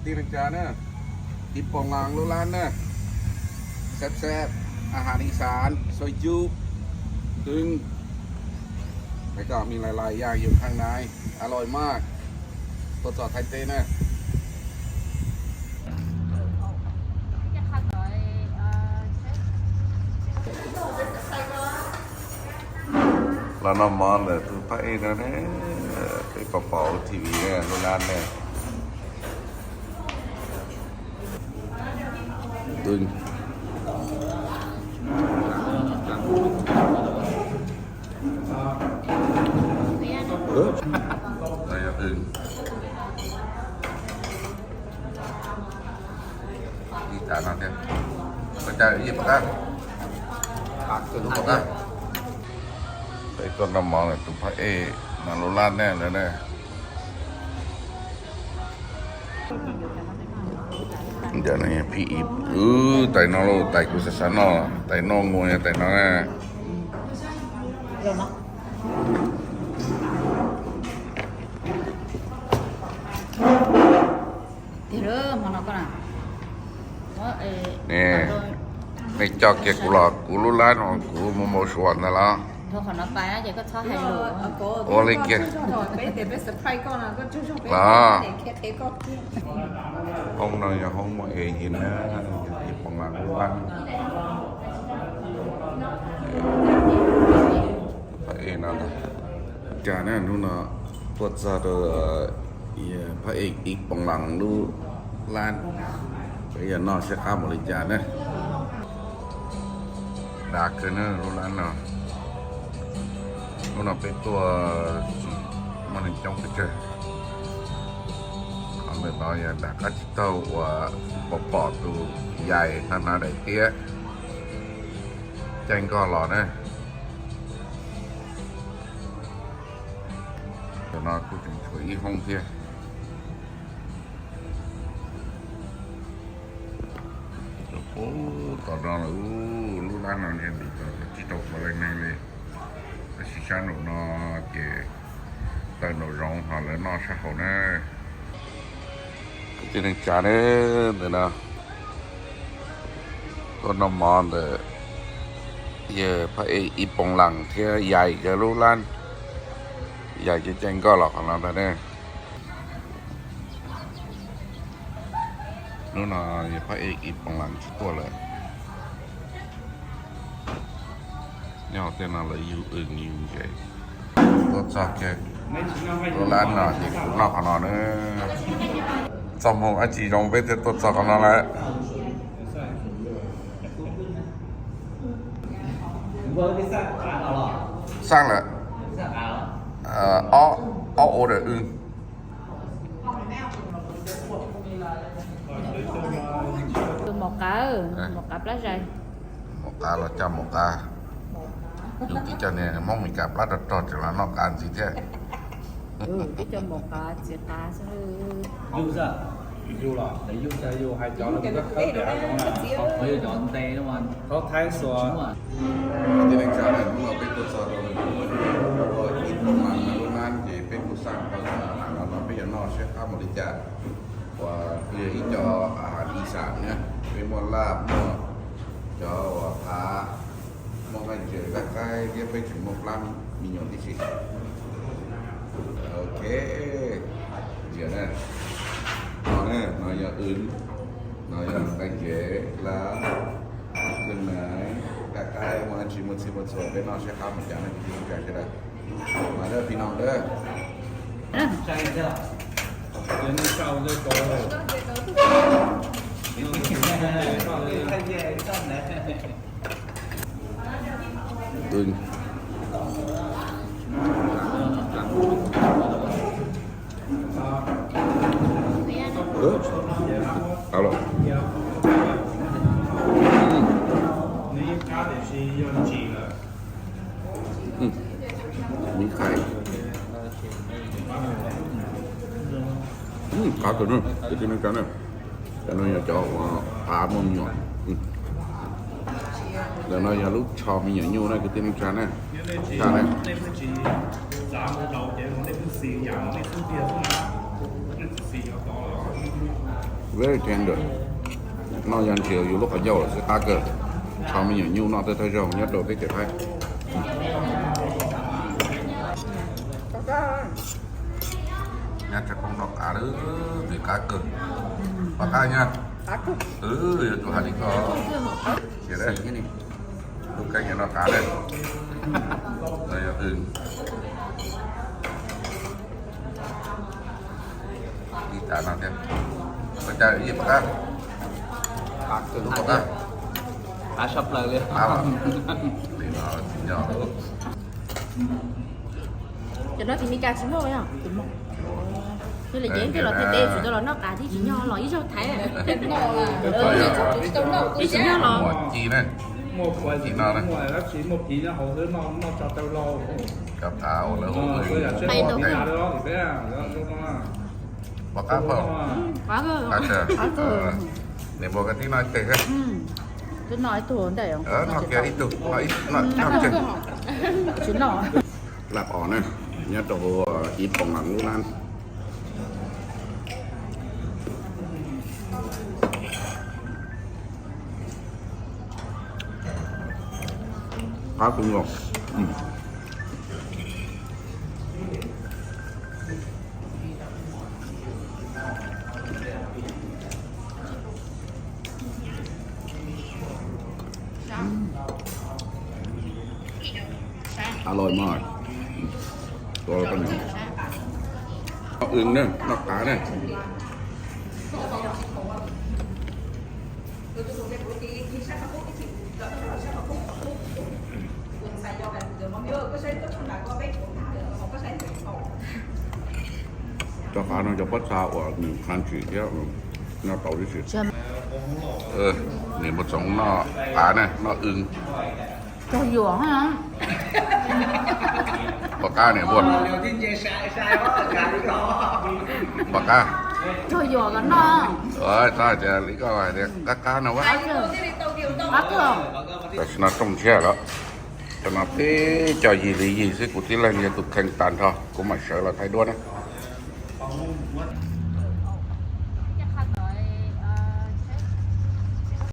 ຕີນາງຈາເນີ ອີ່ປ່ອງຫຼັງໂລລານເນີ ແຊບໆ ອາຫານອີສານ ຊອຍຈຸ ຕຶງ ແລ້ວກໍມີຫຼາຍໆຢ່າງຢູ່ຂ້າງໃນ ອະລ່ອຍມາກ ທົດສອບໄທເຕເນີ. ລາວນ້ອງມອນເດີ ຄືພະເອກນະເດີ ເປັນປະເປົາທີວີເດີ ໂລລານເດີ ຕຶງ ເອີ ໄດ້ອື່ນ. ອີກຈານໜຶ່ງເດ້ ກະຈາຍອີກປະການ ປາກເກີນປະການ ໄປຕົ້ນນ້ຳມັນ ຕຸພະເອກ ນາໂລລານແນ່ເລີຍເນາະ. ດຽວນີ້ ພີ່ອີບ ອື ໄຕນອກໂລ ໄຕກູສະສະນອ ໄຕນອກງວຍ ໄຕນອກແນ່. ເດີ ມານອກກ່ອນນະ ເອີ ນີ້ ໃນຈອກເກຍກູຫຼອກ ກູລຸລານຂອງກູ ໂມໂມຊວນນະລະ ໂທຂອງນອກໄປນະ ເຈກໍຊອກໃຫ້ໂຫຼ ໂອເລເກຍ ຫ້ອງນອນ ຫ້ອງໝໍເອຍິນນະ ອີປອງຫຼັງບ້ານ ພະເອກນະ ຈານະ ນູນນະ ປວດຊາໂຕ ພະເອກອີກປອງຫຼັງລູກຫຼານ ໄປຢານອກເຊຄາບໍລິຈານະ ດາກເກີນເນີ ລູກຫຼານເນາະ ນູນນະ ໄປຕົວະ ມັນຈົງໄປເຈີ ເອົາໄປເບົາຢາດາກ ກະຈິເຕົາວ່າ ປໍປອດຕູໃຫຍ່ຂະໜາດໃດເຕຍ ແຈ້ງກໍລໍເນີ. ຕອນນັ້ນກູຈຶ່ງຊ່ວຍອີຫ້ອງເທຍ ໂອ້ ຕອນນັ້ນ ໂອ້ ລູກຫຼານນັ້ນເຫັນດີ ຕອນທີ່ຕົກບໍ່ໄດ້ແນວເລີຍ ແຕ່ຊິຊາໂນເນາະ ເກ ຕາໂນຣອງຫາແລ້ວເນາະ ຊາໂຄເນີ. ເປັນຈັ່ງໃດເດີເນາະ ກໍນ້ຳມັນເດີ ເອີ ພະເອກອີປອງຫຼັງເທຍ ໃຫຍ່ກະລູກຫຼານ ໃຫຍ່ຈະແຈ້ງກໍຫຼອກຂອງລາວໄດ້ເດີ ນູນນະ ພະເອກອີປອງຫຼັງຊິຕົວເລີຍ. ຍອດເຕັມເລີຍ ຢູ່ອຶ່ງຢູ່ໃຈ ຕົວຈອກແກໂລລານເນາະ ເດັກນອກຂະໜອນເອີຍ ສອງໂມງອາຈີລອງໄປແຕ່ຕົວຈອກຂະໜອນແຫຼະ ສ້າງແຫຼະ ເອີ ອໍ ອໍ ໂອເດີອຶ່ງ Tôi một cá, một cá plá dày. Một cá là cho một cá. Dù tí cho nên mong mình cá plá trọt trọt cho nó nó cá gì thế. Ừ, tí cho một cá, chỉ cá chứ. Dù sao. Dù là, để dù sao dù hai cháu là rất khớp để ăn món nào. Có dù cháu ăn tê đúng không? Có thái xua. Đúng rồi. ທີ່ເປັນການໃຫ້ພວກເຮົາໄປກວດສອບເບິ່ງ ແລ້ວກໍອີກປະມານປະມານທີ່ເປັນຜູ້ສ້າງເຂົ້າສານອາຫານເນາະ ໄປຢາກນອກເຊຄາບໍລິຈານ ວ່າເພື່ອທີ່ຈະອາຫານອີສານເນາະ ເປັນໝໍລາບ ໝໍຈໍ ພາ ໝໍໄກ່ເຈີ ໄກ່ ດຽວໄປເຖິງໝໍປາງ ມີຫຍັງທີ່ຊິ ໂອເຄ ດຽວນະ ເນາະ ເນາະ ຢ່າອື່ນ ເນາະ ຢ່າໄກ່ເຈີ ລາ ຂຶ້ນມາ ກະກາຍມາຊິມາຊິມາຊ່ວຍໄປເນາະ ໃຊ້ຄຳຈານທີ່ຈະໄດ້ ມາເດີພີ່ນ້ອງເດີ ອືມ ເອີ ເອົາລະ ອືມ ອືມ ມີໄຂ່ ອືມ ຂາຕົວໜຶ່ງ ໄປກິນນຳກັນເດີ. ກະນ້ອຍຈອກວ່າປາມ່ວງຍອດ ອືມ ແລ້ວນ້ອຍຢ່າລຸກຊອມມີຫຍັງຢູ່ນະ ຄືຕິນຈານະ ຊານະ 对不起，咱们老年人那个信仰，那是变成那是信仰到了。Very tender. ນອກຢ່າງດຽວຢູ່ລູກຂະເຍົາຊິກາເກີດ ເຂົາມີຫຍັງຢູ່ນອກແຕ່ໄທເຈົ້າເນຍໂຕໄດ້ເກັບໃຫ້ ເນຍຈະຄົງດອກກາເດີ ຊິກາເກີດ ປາກາເນຍ ເອີ ຢູ່ຕົວຫາດີກໍ ເສຍເດີ ລູກໄກ່ເຫັນວ່າກາເດ້ ເອີ ຢ່າອື່ນ ອີການະເດ້ ບໍ່ຈ່າຍອີກປະກາ ປາກເກີນ ປາກກາ ປາຊັບເລີຍ ປາ ນີ້ເນາະ ສຸດຍອດ ຈະນ້ອຍຊິມີກາຊິໂມກເນາະ ຊິໂມກ Thế là dễ cái lò thay tê chỉ cho lò nóc à thì chỉ nho lò ít rau thái à. Nho là. Ờ, ờ, ờ. Thì chỉ nho lò. Mỏ chỉ này. Mua chỉ nho này. Mua là chỉ mua chỉ nó hầu thứ nho, nho cho tao lo. Cặp áo là hầu thứ. Ờ, bây giờ sẽ mua tí nào đó thì bé à, đó, đó, đó. Bác cá phở. Cá phở. Cá phở. Cá phở. Ờ. Để mua cái tí nói tê hết. Ừ. Cứ nói thôi, đấy không? Ờ, nó kia ít tụ, nó ít, nó, nó kia. Chứ nó. ລາບອ່ອນນະ ຍາດຕະໂຫ ອີ່ປອງຫຼັງລູກນັ້ນ ພາຄຸນບອກ ອືມ. ອະລ່ອຍມາກ ຕົວເປັນຫຍັງ ອຶ່ງເດີ ນອກຕາເດີ. ເຈົ້າຂາວນອກຈາກປັດຊາອອກ ຄັນສີແກ້ວ ໜ້າເຕົາທີ່ສຸດ ເອີ ນີ້ບໍ່ສອງນອກປານະ ນອກອຶ່ງ ເຈົ້າຢູ່ຫັ້ນ ປາການີ້ບໍ່ ປາກາ ເຈົ້າຢູ່ກັນເນາະ ເອີຍ ຕາຍແຕ່ລິກໍວ່າເດ້ ກາການະວະ ປາກາ ແຕ່ສະໜັບຕ້ອງເຊື່ອແລ້ວ. ຕະໜັບເດ້ ເຈົ້າຢີ່ຫຼີຢີ່ຊິ ກູທີ່ແລງເຮັດຕຸກແຂ່ງຕັນເທາະ ກູມາເສີລະໄທດ້ວນນະ.